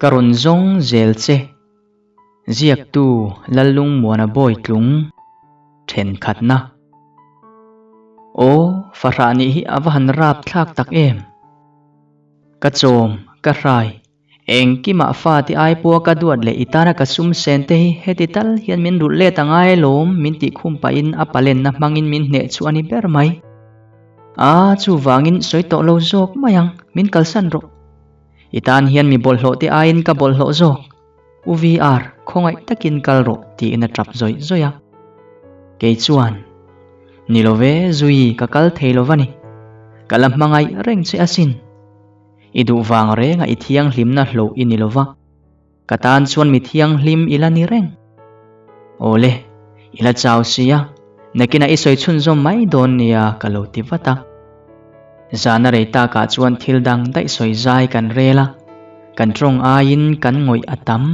Ka rawn zawng zel che. Ziaktu Lallungmuana Bawitlung thenkhatna. Aw, fahrah nih hi a va han rap thlak tak em! Ka chawm, ka hrai, engkimah fate ai pawha ka duat leh i tana ka sum sen te hi heti tal hian min rulh let a ngai alawm min tih khum pahin a palenna hmangin min hneh chu a ni ber mai. A, chuvangin sawi tawh lo zawk mai ang, min kalsan rawh. I tan hian mi bawlhhlawh te aiin ka bawlhhlawh zawk. U VR, khawngaih takin kal rawh tiin a tap zawih zawih a. Kei chuan, Ni lo ve, Zui, ka kal thei lo va ni. Ka la hmangaih reng che asin. I duh vang renga i thianghlimna hloh i ni lo va. Ka tan chuan mi thianghlim i la ni reng. Awle, i la chau si a, nakinah i sawi chhunzawm mai dawn nia ka lo ti vat a. Zana rei takah chuan thil dang daih sawi zai kan rel a, kan tawng aiin kan ngawih a tam.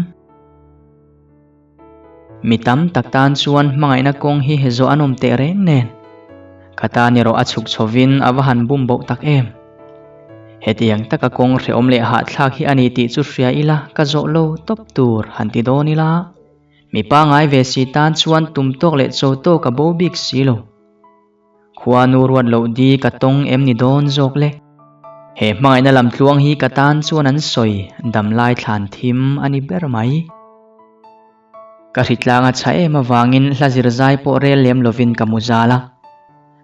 Mi tam tak tan chuan hmangaihna kawng hi zawh an awm teh reng nen, ka tan erawh a chhuk chhovin a va han bum boh tak em. Hetiang taka kawng hrehawm leh hahthlak hi a ni tih chu hria ila ka zawh lo tawp tur han ti dawn ila, mi pangngai ve si tan chuan tum tawk leh cho tawk a bo bik si lo. Khua nu ruat loh di ka tawng em ni dawn zawk le? He hmangaihna lam tluang hi ka tan chuan an sawi damlai thlan thim a ni ber mai. Ka hritlang a chha em avangin hla zir zai pawh rel lem lovin ka mu zal a.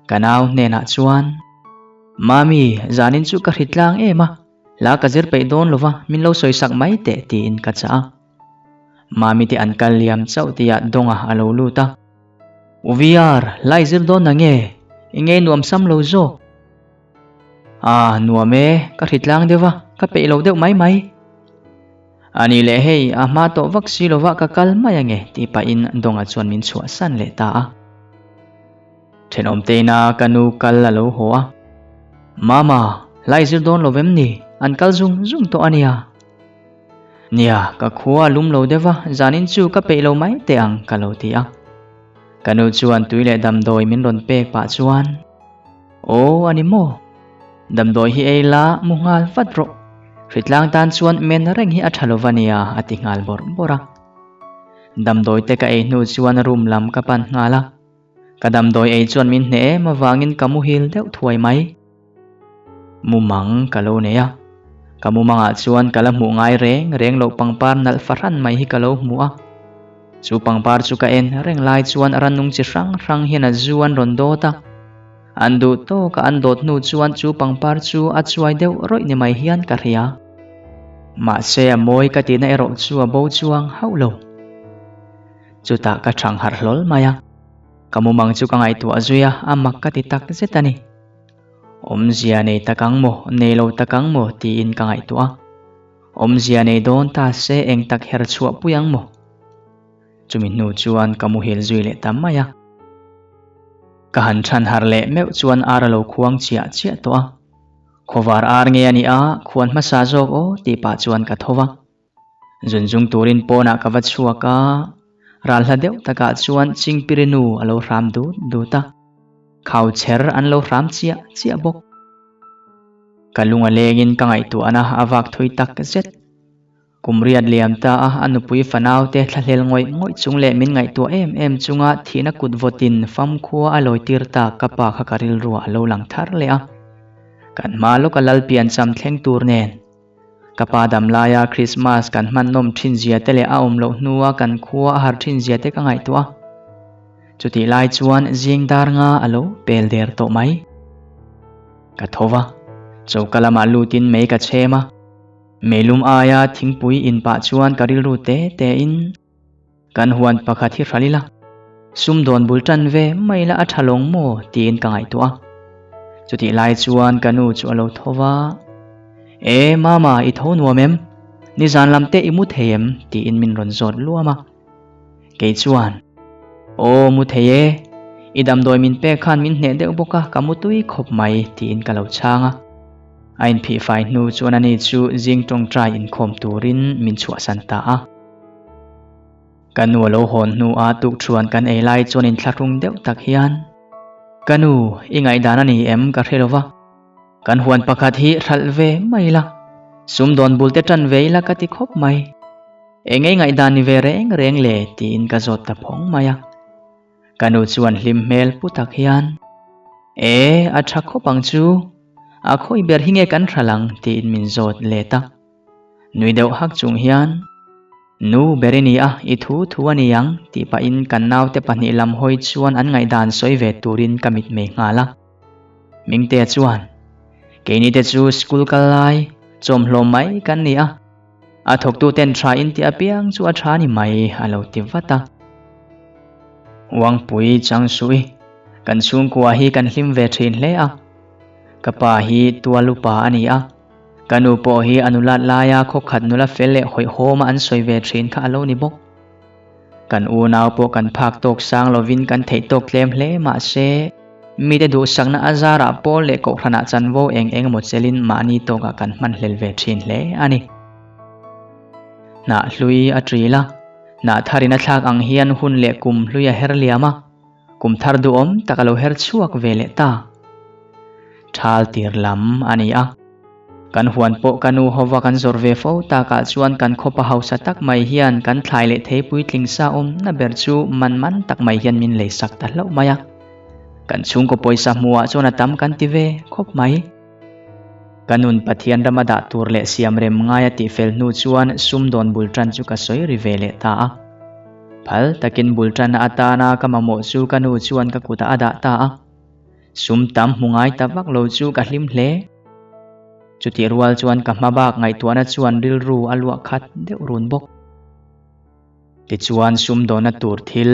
Ka nau hnenah chuan, Mami, zanin chu ka hritlang em a, hla ka zir peih dawn lova min lo sawisak mai teh tiin ka chah a. Mami te an kal liam chauh tihah Dawnga a lo lut a. U VR, lai zir dawn na nge? I ngei nuam sam lo zawk. Ah, nuam e, ka hritlang deuh a, ka peih lo deuh mai mai. A ni leh hei, a hma tawh vak si lova ka kal mai ange tih pahin Dawnga chuan min chhuahsan leh ta a. Thenawmteina ka nu kal a lo haw a. Mama, lai zir dawn lo vem ni? An kal zung zung tawh a nia. Nia, ka khua a lum lo deuh a, zanin chu ka peih lo mai teh ang ka lo ti a. Ka nu chuan tui leh damdawi min rawn pek pah chuan, Aw, a ni maw? Damdawi hi ei la, mu nghal vat rawh. Hritlang tan chuan men reng hi a tha lo va nia, a ti nghal bawrh bawrh a. Damdawi te ka ei hnu chuan room lam ka pan nghal a. Ka damdawi ei chuan min hneh em avangin ka muhil deuh thuai mai. Mumang ka lo nei a, ka mumangah chuan ka la hmuh ngai reng reng loh pangpar nalh fahran mai hi ka lo hmu a. Chu pangpar chu ka en reng lai chuan rannung chi hrang hrang hian a zu an rawn dawt a. An duh tawk a an dawt hnu chuan chu pangpar chu a chuai deuh rawih ni mai hian ka hria. Mahse a mawi ka tihna erawh chu a bo chuang hauh lo. Chutah ka thang harh hlawl mai a. Ka mumang chu ka ngaihtuah zui a, a mak ka ti tak zet a ni. Awmzia nei tak ang maw, nei lo tak ang maw tiin ka ngaihtuah a. Awmzia nei dawn ta se eng tak her chhuah pui ang maw? Chumi hnu chuan ka muhil zui leh ta mai a. Ka han chhan harh leh meuh chuan ar a lo khuang chiah chiah tawh a. Khawvar ar nge a nih a, khuan hmasa zawk aw tih pah chuan ka tho va. Zunzung turin pawnah ka va chhuak a, ral hla deuh takah chuan Chingpirinu a lo hram dut dut a, khauchher an lo hram chiah chiah bawk. Ka lung a lengin ka ngaihtuahna a vak thui tak zet. Kum riat liam ta a, a nupui fanaute thlahlel ngawih ngawih chung leh min ngaihtuah em em chunga thihna kut vawtin famkhua a lawitir tak ka pa kha ka rilruah a lo lang thar leh a. Kan hma lawka Lalpian cham thleng tur nen. Ka pa dam laia Christmas kan hman nawm thin zia te leh a awm loh hnua kan khua a har thin zia te ka ngaihtuah a. Chutih lai chuan zing dar nga a lo pel der tawh mai. Ka tho va, choka lamah lutin mei ka chhem a. Meilum aia thingpui in pah chuan ka rilru te te in kan huan pakhat hi hral ila, sumdawn bul tan ve mai la a tha lawng maw tiin ka ngaihtuah a. Chutih lai chuan ka nu chu a lo tho va, E mama i tho nuam em? Nizan lam te i mu thei em? tiin min rawn zawt luam a. Kei chuan, Aw mu thei e, i damdawi min pek khan min hneh deuh bawk a, ka mu tui khawp mai tiin ka lo chhang a. A inphihfai hnu chuan ani chu zing tawngtai inkhawm turin min chhuahsan ta a. Ka nu a lo hawn hnuah tukṭhuan kan ei lai chuan inthlahrung deuh tak hian, Ka nu, i ngaihdan a ni em ka hre lo va, kan huan pakhat hi hralh ve mai la. Sumdawn bul te ṭan ve ila ka ti khawp mai. Eng ei ngaihdan ni ve reng reng le tiin ka zawt ta phawng mai a. Ka nu chuan hlim hmel pu tak hian, E, a ṭha khawp ang chu, a khawi ber hi nge kan hral ang tiin min zawt let a. Nui deuh hak chung hian, Nu ber i ni a, i thu thu a ni ang tih pahin kan naute pahnih lam hawi chuan an ngaihdan sawi ve turin ka mitmei nghal a. Mingtea chuan, Keini te chu school kal lai, chawmhlawm mai kan ni a. A thawktuten tha in tih apiang chu a tha ni mai a lo ti vat a. Uangpui chang suh i, kan chhungkua hi kan hlim ve thin hle a. Ka pa hi tual upa a ni a, ka nu pawh hi a nulat laia khawkhat nula fel leh hawihhawma an sawi ve thin kha a lo ni bawk. Kan unau pawh kan phak tawk sang lovin kan theih tawk tlem hle mahse, mite duhsakna a zarah pawl leh kohhranah chanvo eng eng emaw chelin mahni tawkah kan hmanhlel ve thin hle a ni. Hnah hlui a ṭil a, hnah tharin a thlak ang hian hun leh kum hlui a her liam a, kum thar duhawm tak a lo her chhuak ve leh ta. Ṭhal tir lam a ni a. Kan huan pawh ka nu hova kan zawrh ve fo takah chuan kan khawpa hausa tak mai hian kan thlai leh thei puitling sa awmna ber chu man man tak mai hian min lei sak ta hlauh mai a. Kan chhungkaw pawisa hmuhah chuan a tam kan ti ve khawp mai. Ka nun Pathian rama dah tur leh siam rem ngai a tihfel hnu chuan sumdawn bul tan chu ka sawi ri ve leh ta a. Phal takin bul tanna atana ka mamawh chu ka nu chuan ka kutah a dah ta a. Sum tam hmu ngai ta vak lo chu ka hlim hle. Chutih rual chuan ka hma bak ngaihtuahna chuan rilru a luah khat deuh run bawk. Tichuan sumdawnna tur thil,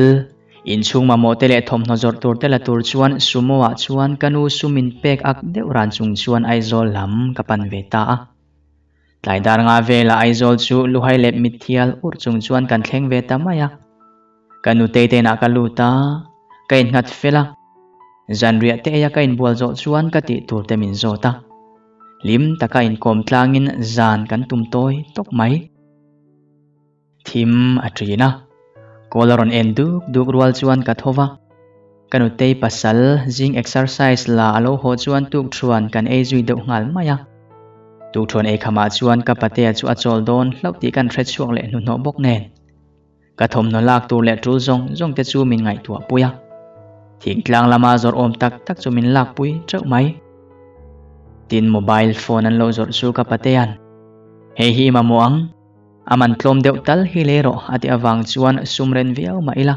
inchhung mamawh te leh thawmhnaw zawrh tur te la tur chuan sumo ah chuan ka nu sum in pek ak deuh ran chung chuan Aizawl lam ka pan ve ta a. Tlai dar nga velah Aizawl chu luhai leh mitthial urh chung chuan kan thleng ve ta mai a. Ka nutei te inah ka lut a, ka innghat fel a. Zanriah te eia ka inbual zawh chuan ka tih tur te min zawt a. Hlim taka inkawm tlangin zan kan tum tawi tawk mai. Thim a ṭin a, kawl a rawn en duk duk rual chuan ka tho va. Ka nutei pasal zing exercise la a lo haw chuan tukṭhuan kan ei zui deuh nghal mai a. Tukṭhuan ei khamah chuan ka patea chu a chawl dawn hlauh tih kan hre chhuak leh hnuhnawh bawk nen. Ka thawmhnaw lak tur leh tul zawng zawng te chu min ngaihtuah pui a. Thingtlang lama zawrh awm tak tak chu min lak pui teuh mai. Tin mobile phone an lo zawrh chu ka patea'n, Hei hi i mamawh ang, a man tlawm deuh tal hi lei rawh a tih avang chuan sum ren viau mah ila.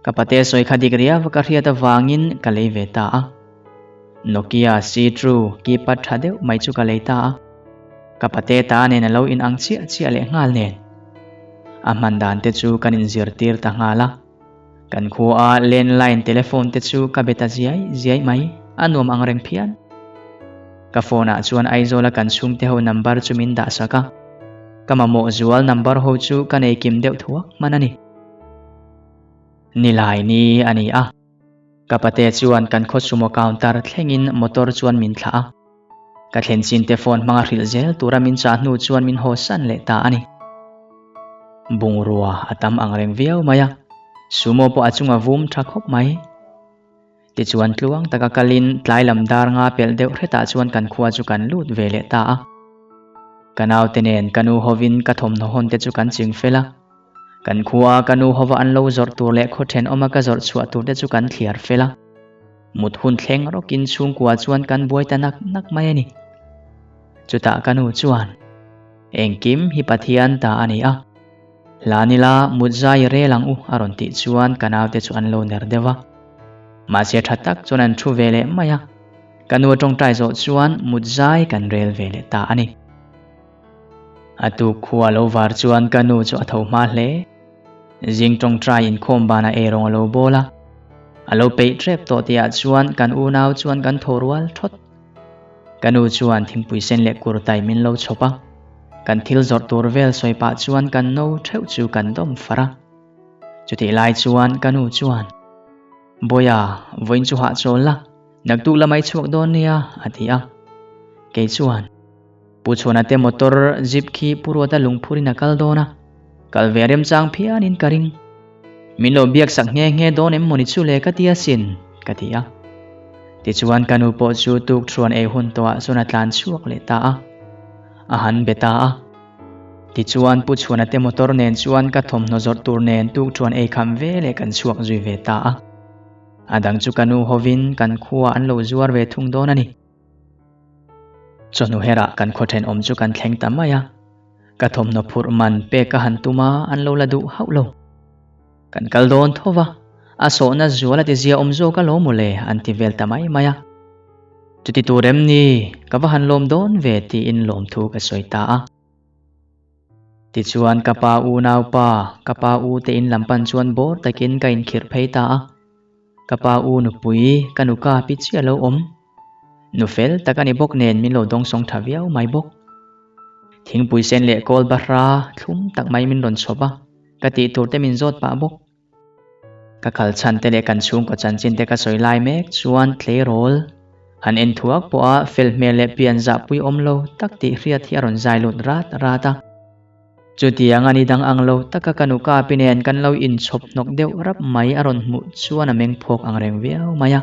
Ka pate sawi kha dik riau ka hriat avangin ka lei ve ta a. Nokia see-through keypad tha deuh mai chu ka lei ta a. Ka pate ta nen a lo inang chiah chiah leh nghal nen. A hman dan te chu kan inzirtir ta nghal a. Kan khua landline telephone te chu ka be ta ziai ziai mai, a nuam ang reng phian. Ka phone ah chuan Aizawla kan chhungte ho number chu min dah sak a. Ka mamawh zual number ho chu ka nei kim deuh thuak hman a ni. Nilai ni a ni a. Ka pate chuan kan khaw sumo counter thlengin motor chuan min thlah a. Ka thlen chin te phone hmanga hrilh zel tura min chah hnu chuan min haw san leh ta a ni. Bungrua a tam ang reng viau mai a, sumo pawh a chunga vum tha khawp mai. Tichuan tluang taka kalin tlai lam dar nga pelh deuh hretah chuan kan khua chu kan lut ve leh ta a. Ka naute nen ka nu hovin ka thawmhnaw hawn te chu kan ching fel a. Kan khua ka nu hova an lo zawrh tur leh khaw thenawma ka zawrh chhuah tur te chu kan thliar fel a. Mut hun thleng rawkin chhungkua chuan kan buai ta nak nak mai a ni. Chutah ka nu chuan, Engkim hi Pathian ta a ni a. Hlan ila mut zai i rel ang u a rawn tih chuan ka naute chu an lo ner deuh a. Mahse tha tak chuan an thu ve leh mai a. Ka nu a tawngtai zawh chuan mut zai kan rel ve leh ta a ni. A tuk khua lo var chuan ka nu chu a tho hma hle. Zing tawngtai inkhawm banah eirawng a lo bawl a. A lo peih tep tawh tihah chuan kan unau chuan kan tho rual thawt. Ka nu chuan thingpui sen leh kurtai min lo chhawp a. Kan thil zawrh tur vel sawi pah chuan kan no theuh chu kan dawm far a. Chutih lai chuan ka nu chuan, Bawiha, vawiin chu hahchawl la, naktuk lamah i chhuak dawn nia, a ti a. Kei chuan. Pu Chhuana te motor jeep khi Pu Ruata lungphurin a kal dawn a, kal ve remchang phianin ka ring. Min lo biak sak nghe nghe dawn em mawni chu le ka ti asin, ka ti a. Tichuan ka nu pawh chu tuk thuan ei hun tawhah chuan a tlan chhuak leh ta a. a han be ta a. Tichuan Pu Chhuana te motor nen chuan ka thawmhnaw zawrh tur nen tukṭhuan ei kham ve leh kan chhuak zui ve ta a. A dang chu ka nu hovin kan khua an lo zuar ve thung dawn a ni. Chawhnu herah kan khaw thenawm chu kan thleng ta mai a. Ka thawmhnaw phurh man pek ka han tum a, an lo la duh hauh lo. Kan kal dawn tho va, a sawhna zual a ti zia awm zawk alawm mawle an ti vel ta mai mai a. Chuti tur em ni, ka va han lawm dawn ve tiin lawmthu ka sawi ta a. Tichuan ka pa unaupa, ka pa u te in lam pan chuan bawr takin ka inkhirh phei ta a. Ka pa u nupui, ka nu ka pi chiah lo awm. Nu fel tak a ni bawk nen min lo dawngsawng tha viau mai bawk. Thingpui sen leh kawl bahra thlum tak mai min rawn chhawp a, ka tih tur te min zawt pah bawk. Ka khal chhan te leh kan chhungkaw chanchin te ka sawi lai mek chuan tleirawl han en thuak pawh a fel hmel leh pian zahpui awm lo tak tih hriat hi a rawn zai lut rat rat a. Chutiang a ni dang ang lo taka ka nu kapi nen kan lo inchhawp hnawk deuh rap mai a rawn hmuh chuan a meng phawk ang reng viau mai a.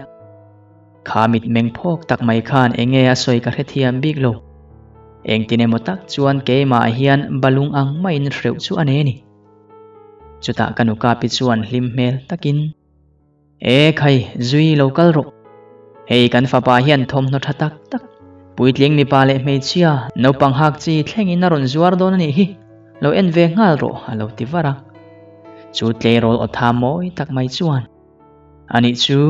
Kha mit meng phawk tak mai khan enge a sawi ka hrethiam bik lo. Engtin emaw tak chuan keimah hian balung ang maiin hreuh chu a nei a ni. Chutah ka nu kapi chuan hlim hmel takin, E khai, zui lo kal rawh. Hei kan fapa hian thawmhnaw tha tak tak, puitling mipa leh hmeichhia, naupang hak chi thlengin a rawn zuar dawn a nih hi, lo en ve nghal rawh a lo ti var a. Chu tleirawl aw tha mawi tak mai chuan, A nih chu,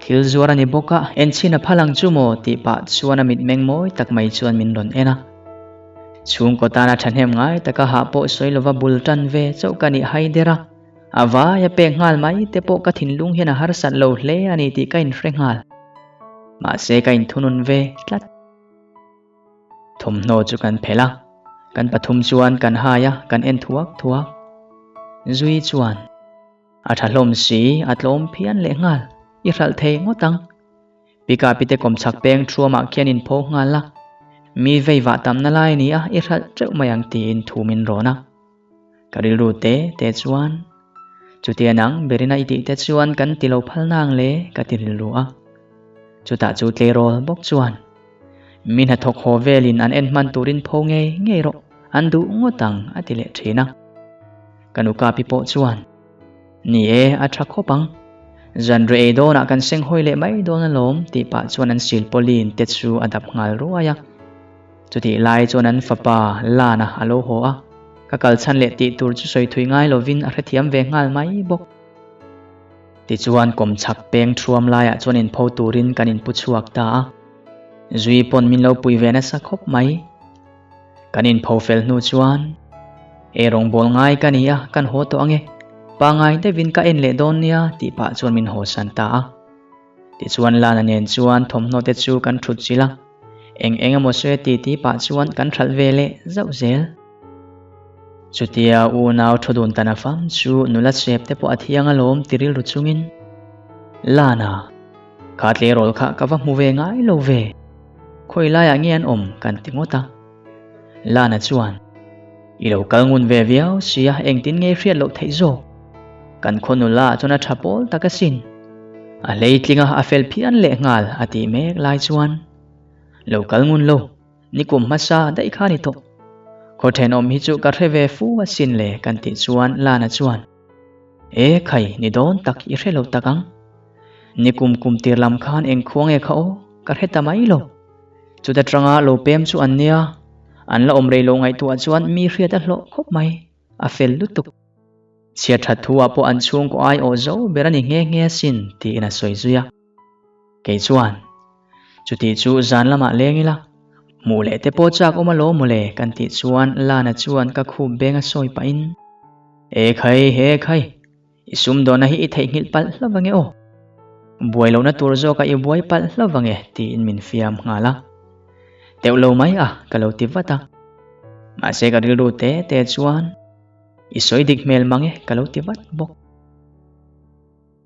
thil zuar a ni bawk a, enchhin a phal ang chu maw tih pah chuan a mitmeng mawi tak mai chuan min rawn en a. Chhungkaw tana thahnem ngai taka hah pawh sawi lova bul tan ve chauh ka nih hai der a. A vai a pek nghal mai te pawh ka thinlung hian a harsat lo hle a ni tih ka inhre nghal. Mahse ka inthunun ve tlat. Thawmhnaw chu kan phelh a, kan pathum chuan kan hai a, kan en thuak thuak. Zui chuan a tha hlawm si, a tlawm phian leh nghal, i hralh thei ngawt ang. Pika pite kawmchhak peng thuamah khian in pho nghal a, mi vei vah tamna lai a ni a, i hralh teuh mai ang tiin thu min rawn a. Ka rilru te te chuan, Chutia nang berina i tih te chuan kan ti lo phal nang le ka ti rilru a. Chutah chu tleirawl bawk chuan, Mi hnathawk haw velin an en hman turin pho ngei ngei rawh, an duh ngawt ang a ti leh thin a. Ka nuka pi pawh chuan, Ni e, a tha khawp ang. Zanriah ei dawnah kan seng hawi leh mai dawn alawm tih pah chuan an silpawlin te chu a dap nghal ruai a. Chutih lai chuan an fapa Lana a lo haw a, ka kal chhan leh tih tur chu sawi thui ngai lovin a hrethiam ve nghal mai bawk. Tichuan kawmchhak peng thuam laiah chuan inpho turin kan inpu chhuak ta a, Zui pawn min lo pui ve nasa khawp mai. Kan inpho fel hnu chuan, Ei rawngbâwl ngai ka ni a, kan haw tawh ange. Pangngai deuhin ka en leh dawn nia tih pah chuan min hawsan ta a. Tichuan Lana nen chuan thawmhnaw te chu kan thut chilh a, eng eng emaw sawi ti ti pah chuan kan hralh ve leh zauh zel. Chutia unau thu dun tan a fam chu nula sep te pawh a thiang alawm ti rilru chungin, Lana, kha tleirawl kha ka va hmu ve ngai lo ve, khawi laiah nge an awm kan ti ngawt a. Lana chuan, I lo kal ngun ve viau sia, engtin nge i hriat loh theih zawk? Kan khaw nula ah chuan a tha pawl tak asin. A hleitling a, a fel phian leh nghal a tih mek lai chuan, Lo kal ngun lo, nikum hmasa daih kha ni tawh. Khaw thenawm hi chu ka hre ve fu asin le kan tih chuan Lana chuan, E khai, ni dawn tak i hre lo tak ang. Nikum kum tir lam khan eng khua nge kha aw, ka hre ta mai lo. Chuta tanga lo pem chu an nia, an la awm rei lo ngaihtuah chuan mi hriat a hlawh khawp mai, a fel lutuk. Chhiat that thu ah pawh an chhungkaw ai awh zo ber a ni nghe nghe asin tiin a sawi zui a. Kei chuan, Chutih chu zan lamah leng ila, hmuh leh te pawh chak awm alawm mawle kan tih chuan Lana chuan ka khup beng a sawi pahin, E khai, he khai, I sumdawnna hi i theihnghilh palh hlauh ange aw. Buai lohna tur zawkah i buai palh hlauh ange tiin min fiam nghal a. Teuh lo mai a, ka lo ti vat a. Mahse ka rilru te te chuan i sawi dik hmel mang e ka lo ti vat bawk.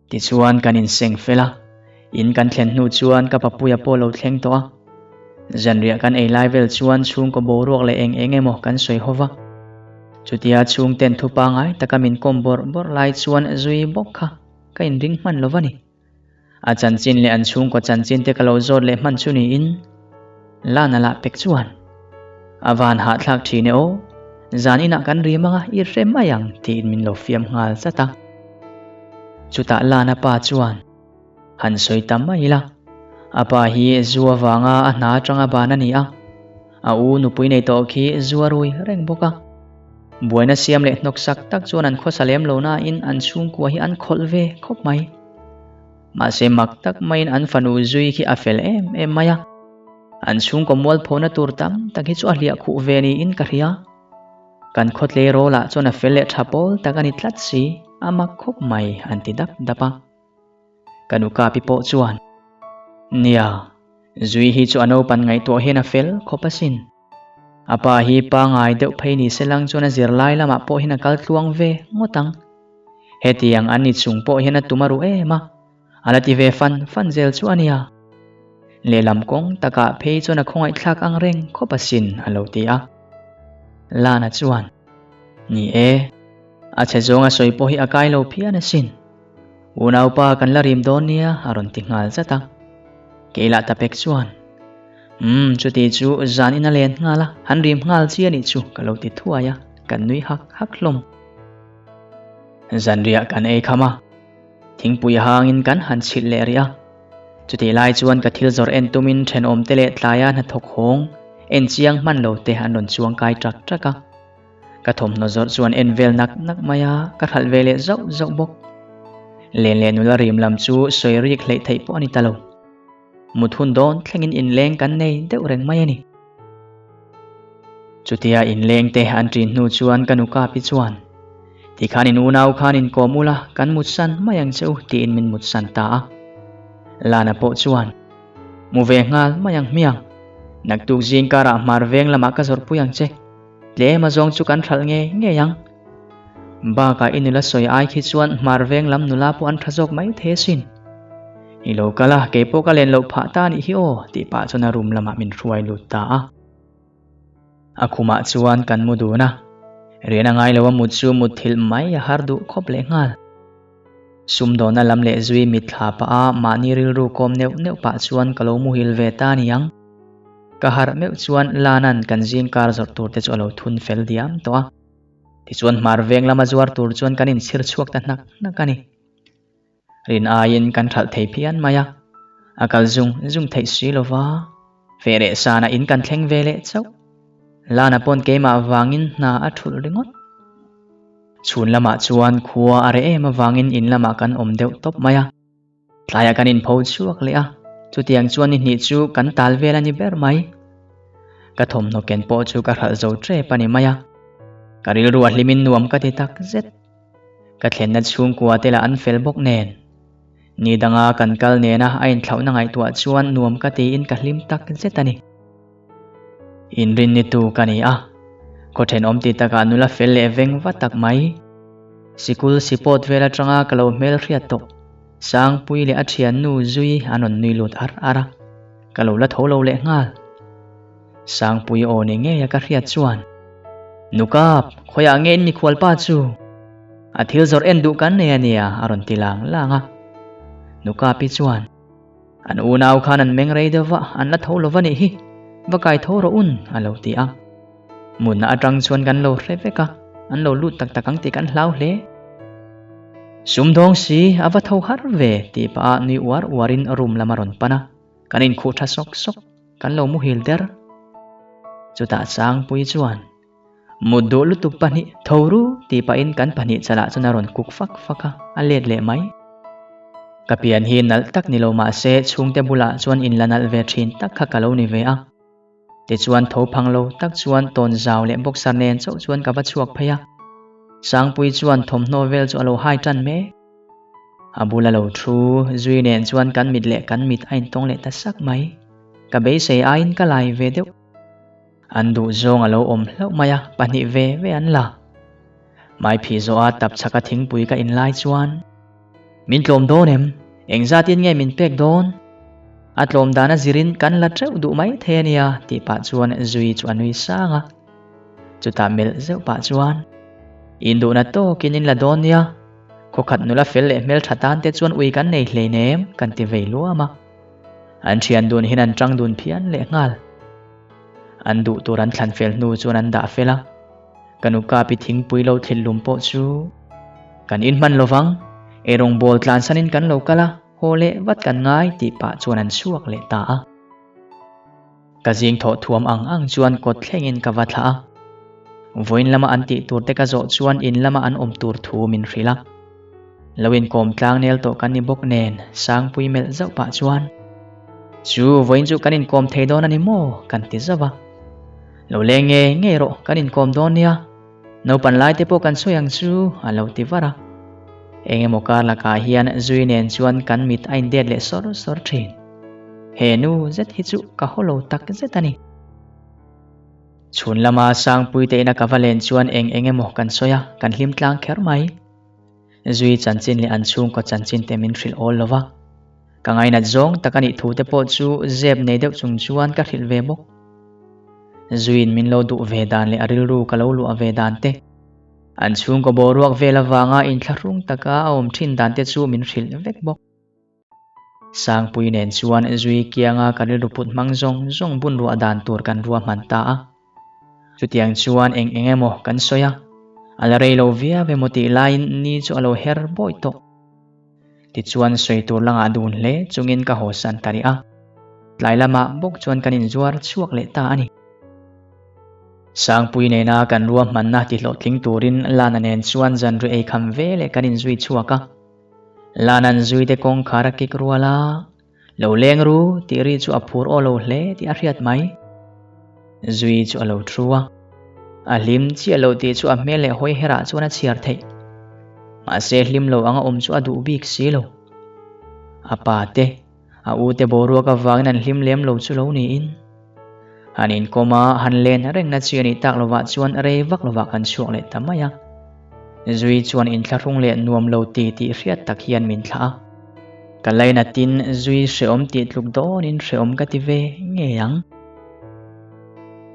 Tichuan kan inseng fel a, in kan thlen hnu chuan ka papuia pawh lo thleng tawh a. Zanriah kan ei lai vel chuan chhungkaw boruak leh eng eng emaw kan sawi ho va. Chutia chhungten thu pangai taka min kawm bawrh bawrh lai chuan zui bawk kha ka inring hman lo va ni. A chanchin leh an chhungkaw chanchin te ka lo zawt leh hman chu niin Lana lah pek chuan. A van hahthlak thin e aw, zan inah kan rim anga i hre mai ang tiin min lo fiam nghal zat a. Chutah Lana pa chuan han sawi ta mai ila, a pa hi zu avanga a hna atanga ban a ni a, a u nupui nei tawh khi zu a rui reng bawk a. Buaina siam leh hnawksak tak chuan an khawsa lem lo nain an chhungkua hi an khawlh ve khawp mai. Mahse mak tak maiin an fanu zui khi a fel em em mai a. An chhungkaw mualphona tur tam tak hi chu a hliah khuh ve niin ka hria. Kan khawtlei rawlah chuan a fel leh tha pawl tak a ni tlat si, a mak khawp mai an ti dap dap a. Ka nu Kapi pawh chuan, Nia, zui hi chu a naupan ngaihtuah hian a fel khawp asin. A pa hi pangai deuh phei ni se lang chuan a zirlai lamah pawh hian a kal tluang ve ngawt ang. Hetiang an ni chung pawh hian a tum a ruh em a. A la ti ve fan fan zel chu a nia. Lehlam kawng takah phei chuan a khawngaihthlak ang reng khawp asin a lo ti a. Lana chuan, Ni e, a chhe zawng a sawi pawh hi a kai lo phian asin. Unaupa kan la rim dawn nia a rawn ti nghal zat a. Keilah ta pek chuan, Umm, chuti chu zan in a len nghal a, han rim nghal chi a nih chu ka lo ti thuai a, kan nui hak hak hlawm. Zanriah kan ei kham a. Thingpui hangin kan han chhilh leh rih a. Chutih lai chuan ka thil zawrh en tumin thenawmte leh tlaia hnathawk hawng en chiang hman lo te an rawn chuang kai ṭak ṭak a. Ka thawmhnaw zawrh chuan en vel nak nak mai a, ka hralh ve leh zauh zauh bawk. Len leh nula rim lam chu sawi rik hleih theih pawh a ni ta lo. Mut hun dawn thlengin inleng kan nei deuh reng mai a ni. Chutia inleng te an ṭin hnu chuan ka nu Kapi chuan, Tikhan in unau khan inkawm ula, kan mutsan mai ang che u tiin min mutsan ta a. Lana pawh chuan, Mu ve nghal mai ang hmiang, naktuk zing karah hmar veng lamah ka zawrhpui ang che, tlem a zawng chu kan hralh ngei ngei ang. Bakah i nula sawi ai khi chuan hmar veng lam nula pawh an tha zawk mai thei asin. I lo kal a, kei pawh ka len loh phah ta anih hi aw, tih pah chuan a room lamah min hruai lut ta a. A khumah chuan kan mu dun a, rian a ngai lo a mut chu mutthilh mai a har duh khawp leh nghal. Sumdawna lam leh zui mitthla pah a mahni rilru kawm neuh neuh pah chuan ka lo muhil ve ta niang. Ka harh meuh chuan Lana'n kan zing kar zawrh tur te chu a lo thun fel diam tawh a. Tichuan hmar veng lama zuar tur chuan kan inchhir chhuak ta hnak hnak a ni. Rin aiin kan hralh thei phian mai a, a kal zung zung theih si lo va, feh leh sanah in kan thleng ve leh chauh. Lana pawn keimah vangin hna a thulh ringawt. Chhun lamah chuan khua a reh em avangin in lamah kan awm deuh tawp mai a. Tlaiah kan inpho chhuak leh a, chutiang chuan ni hnih chu kan tal vel a ni ber mai. Ka thawmhnaw ken pawh chu ka hralh zo tep a ni mai a, ka rilru a hlimin nuam ka ti tak zet. Ka thlenna chhungkua te lah an fel bawk nen. Ni danga kan kal nena a inthlauhna ngaihtuah chuan nuam ka tiin ka hlim tak zet a ni. Inrin ni tu ka ni a, khaw thenawm ti takah nula fel leh veng va tak mai. Sikul sipawt vel atanga ka lo hmel hriat tawh, Sangpui leh a thiannu Zui an rawn nui lut ar ar a, ka lo la tho lo leh nghal. Sangpui aw ni ngei a ka hriat chuan, Nukap, khawiah nge in mikhual pa chu? A thil zawrh en duh kan nei a nia a rawn ti lang lang a. Nukapi chuan, An unau khan an meng rei deuh va, an la tho lo va nih hi, va kai tho rawh un, a lo ti a. Mutna atang chuan kan lo hre vek a, an lo lut tak tak ang tih kan hlau hle. Sumdawng si, a va tho har ve, tih pah a nui uar uarin room lam a rawn pan a, kan inkhuh tha sawk sawk, kan lo muhil der. Chutah Sangpuii chuan, Mut duh lutuk pahnih, tho ru, tih pahin kan pahnih chalah chuan a rawn kuk fak fak a, a let leh mai. Ka pian hi nalh tak ni lo mah se chhungte bulah chuan inla nalh ve thin tak kha ka lo ni ve a. Tichuan tho phang lo tak chuan tawn zau leh boxer nen chauh chuan ka va chhuak phei a. Sangpui chuan thawmhnaw vel chu a lo hai tan mek. A bula lo thu zui nen chuan kan mit leh kan mit a intawng leh ta sak mai. Ka beisei aiin ka lai ve deuh. An duh zawng a lo awm hlauh mai a, pahnih ve ve an la. Mai phih zawh a tap chhaka thingpui ka in lai chuan, Min tlawm dawn em? Engzatin nge min pek dawn? A tlawm dan a zirin kan la teuh duh mai thei a nia tih pah chuan Zui chu a nui sang a. Chutah melh zeuh pah chuan, In duhna tawkin in la dawn nia, khawkhat nula fel leh hmeltha tan te chuan ui kan nei hleinem kan ti vei luam a. An thian dun hian an tang dun phian leh nghal. An duh tur an thlan fel hnu chuan an dah fel a, ka nu kapi thingpui lo thil lum pawh chu kan in hman lovang, eirawngbawl tlansanin kan lo kal a, haw leh vat kan ngai tih pah chuan an chhuak leh ta a. Ka zing thawh thuam ang ang chuan kawt thlengin ka va thlah a. Vawiin lama an tih tur te ka zawh chuan in lama an awm tur thu min hrilh a. Lo inkawm tlang nel tawh kan ni bawk nen Sangpui melh zauh pah chuan, Chu vawiin chu kan inkawm thei dawn a ni maw? kan ti zauh a. Lo leng nge ngei rawh kan inkawm dawn nia, naupan lai te pawh kan sawi ang chu a lo ti var a. Eng emaw kar lakah hian Zui nen chuan kan mit a indet leh sawr sawr thin. He nu zet hi chu ka haw lo tak zet a ni. Chhun lama Sangpui te ina ka va len chuan eng eng emaw kan sawi a, kan hlim tlang kher mai. Zui chanchin leh an chhungkaw chanchin te min hrilh awl lo va. Ka ngainat zawng tak a nih thu te pawh chu zep nei deuh chung chuan ka hrilh ve bawk. Zuiin min lo duh ve dan leh a rilru ka lo luah ve dan te, an chhungkaw boruak vel avanga inthlahrung taka a awm thin dan te chu min hrilh vek bawk. Sangpui nen chuan zui kianga ka rilru put hmang zawng zawng bun ruah dan tur kan ruahman ta a. Chutiang chuan eng eng emaw kan sawi a, a la rei lo viau emaw tih laiin ni chu a lo her bawi tawh. Tichuan sawi tur langah dun hle chungin ka hawsan ta rih a, tlai lamah bawk chuan kan inzuar chhuak leh ta a ni. Sangpui nena kan ruahmanna tihlawhtling turin Lana nen chuan zanri eikham ve leh kan inzui chhuak a. Lanan zuite kawngkhar a kik rual a, Lo leng ru tih ri chu a phur aw lo hle tih a hriat mai. Zui chu a lo thu a, a hlim chiah lo tih chu a hmel leh hawi herah chuan a chhiar theih. Mahse hlim lo anga awm chu a duh bik si lo. A pa te, a u te boruak avangin an hlim lem lo chu lo niin. Han inkawm a, han len rengna chi a nih tak lovah chuan rei vak lovah kan chhuak leh ta mai a. Zui chuan inthlahrung leh nuam lo ti tih hriat tak hian min thlah a. Ka lainatin zui hrehawm tih tluk dawnin hrehawm ka ti ve ngei ang.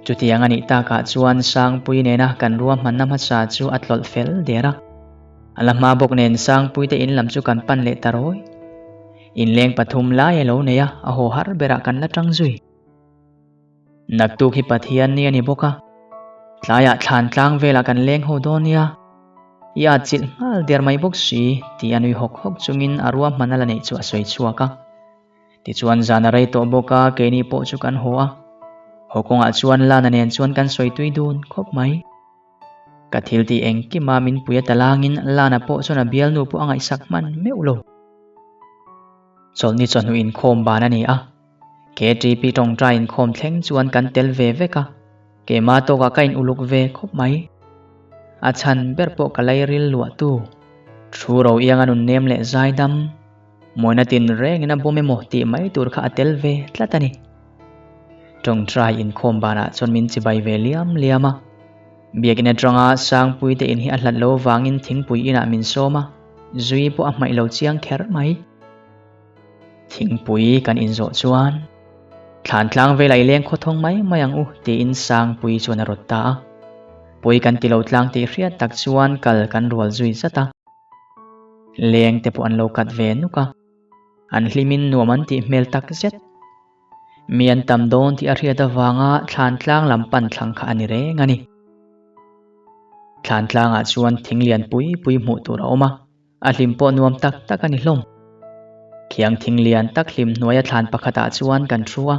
Chutiang a nih takah chuan Sangpui nena kan ruahmanna hmasa chu a tlawlh fel der a. A la hma bawk nen Sangpui te in lam chu kan pan leh ta rawi. Inleng pathum lai a lo nei a, a haw har berah kan la tang zui. Naktuk hi Pathian ni a ni bawk a, tlaiah thlan tlang velah kan leng ho dawn nia, i at chilh nghal der mai bawk si tih a nui hawk hawk chungin a ruahman a la neih chu a sawi chhuak a. Tichuan zan a rei tawh bawk a, keini pawh chu kan haw a, haw kawngah chuan Lana nen chuan kan sawi tui dun khawp mai. Ka thil tih engkima min pui a talangin Lana pawh chuan a bialnu pawh a ngaihsak hman meuh lo. Chawlhni chawhnu inkhawm ban a ni a, KTP tawngtai inkhawm thleng chuan kan tel ve vek a, keimah tawkah ka in uluk ve khawp mai. A chhan ber pawh ka lairil luahtu, thu ro ianga nun nem leh zaidam, mawina tin rengin a bawm emaw tih mai tur kha a tel ve tlat a ni. Tawngtai inkhawm banah chuan min chibai ve liam liam a, biakinn atanga Sangpui te in hi a hlat lo vangin thingpui inah min sawm a, zui pawh a hmaih lo chiang kher mai. Thingpui kan inzawh chuan thlan tlang velah i leng khawthawng mai mai ang u tiin Sangpui chuan a rawt ta a. Pui kan ti lo tlang tih hriat tak chuan kal kan rual zui zat a. Leng te pawh an lo kat ve nuk a, an hlimin nuam an tih hmel tak zet. Mi an tam dawn tih a hriat avanga thlan tlang lam pan thlang kha a ni reng a ni. Thlan tlangah chuan thing lian pui pui hmuh tur a awm a. A hlim pawh nuam tak tak a ni hlawm. Khiang thing lian tak hlim hnuaia thlan pakhatah chuan kan thu a.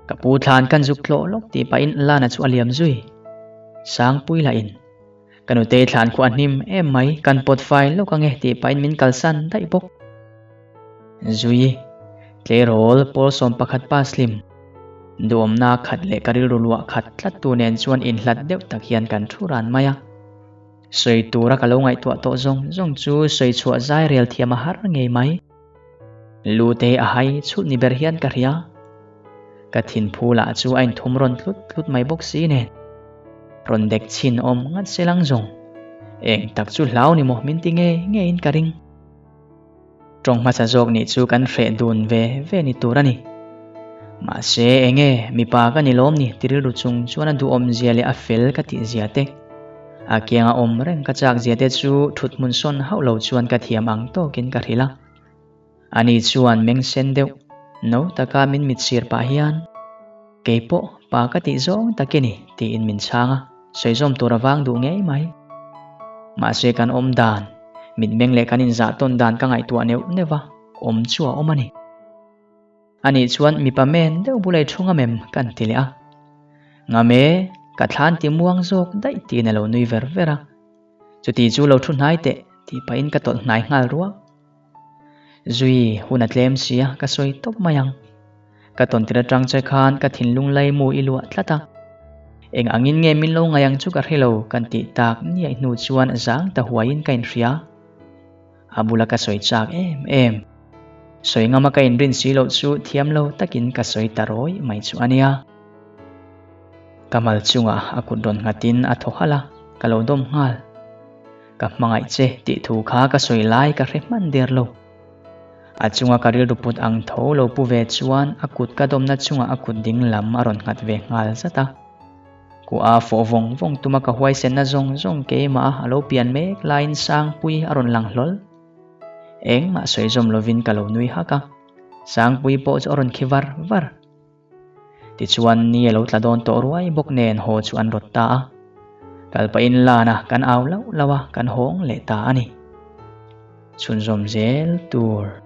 Ka pu thlan kan zuk tlawh lawk tih pahin Lana chu a liam zui. Sangpui lah in, Ka nutei thlan khuah a hnim em mai, kan pawt fai lawk ange tih pahin min kalsan daih bawk. Zui, tleirawl pawl 11 pass hlim, duhawmna khat leh ka rilru luah khat tlat tu nen chuan inhlat deuh tak hian kan thu ran mai a. Sawi tura ka lo ngaihtuah tawh zawng zawng chu sawi chhuah zai rel thiam a har ngei mai. Lu te a hai chhut ni ber hian ka hria. Ka thinphu lah chu a inthum rawn tlut tlut mai bawk si nen. Rawn dek chhin awm ngat se lang zawng. Eng tak chu hlau ni maw min ti ngei ngeiin ka ring. Tawng hmasa zawk nih chu kan hreh dun ve ve ni tur a ni. Mahse, enge mipa ka ni lawm ni ti rilru chung chuan a duhawmzia leh a fel ka tihzia te, a kianga awm reng ka chakzia te chu thut hmun sawn hauh lo chuan ka thiam ang tawkin ka hrilh a. Ani chuan meng sen deuh, no taka min mitsir pah hian. Keipawh pa ka tih zawng tak i ni tiin min chhang a, sawi zawm tur a vang duh ngei mai. Mahse kan awm dan, mitmeng leh kan inzah tawn dan ka ngaihtuah neuh neuh va, awm chu a awm a ni. Anih chuan mipa men deuh bula i thu ngam em? Kan ti leh a. Ngam e, ka thlan ti muang zawk daih tiin a lo nui ver ver a. Chuti chu lo thu hnai teh tih pahin ka tawlh hnai nghal ruak. Zui hun a tlem si a, ka sawi tawp mai ang. Ka tawn tir atang che khan ka thinlung laimu i luah tlat a. Eng angin nge min lo ngaih ang chu ka hre lo kan tih tak niaih hnu chuan zang ta huaiin ka inhria. A bula ka sawi chak em em. Sawi ngama ka inrin si loh chu thiam lo takin ka sawi ta rawi mai chu a nia. Ka mal chungah a kut rawn nghatin a thaw halh a, ka lo dawm nghal. Ka hmangaih che tih thu kha ka sawi lai ka hre hman der lo. A chunga ka rilru put ang tho lo pu ve chuan a kut ka dawmna chungah a kut ding lam a rawn nghat ve nghal zat a. Kua fawh vawng vawng tuma ka huaisenna zawng zawng keimah a lo pian mek laiin Sangpui a rawn lang hlawl. Engmah sawi zawm lovin ka lo nui hak a, Sangpui pawh chu a rawn khi var var. Tichuan ni a lo tla dawn tawh ruai bawk nen haw chu an rawt ta a. Kal pahin lana kan au lauh lauh a, kan hawng leh ta a ni. Chhunzawm zel tur.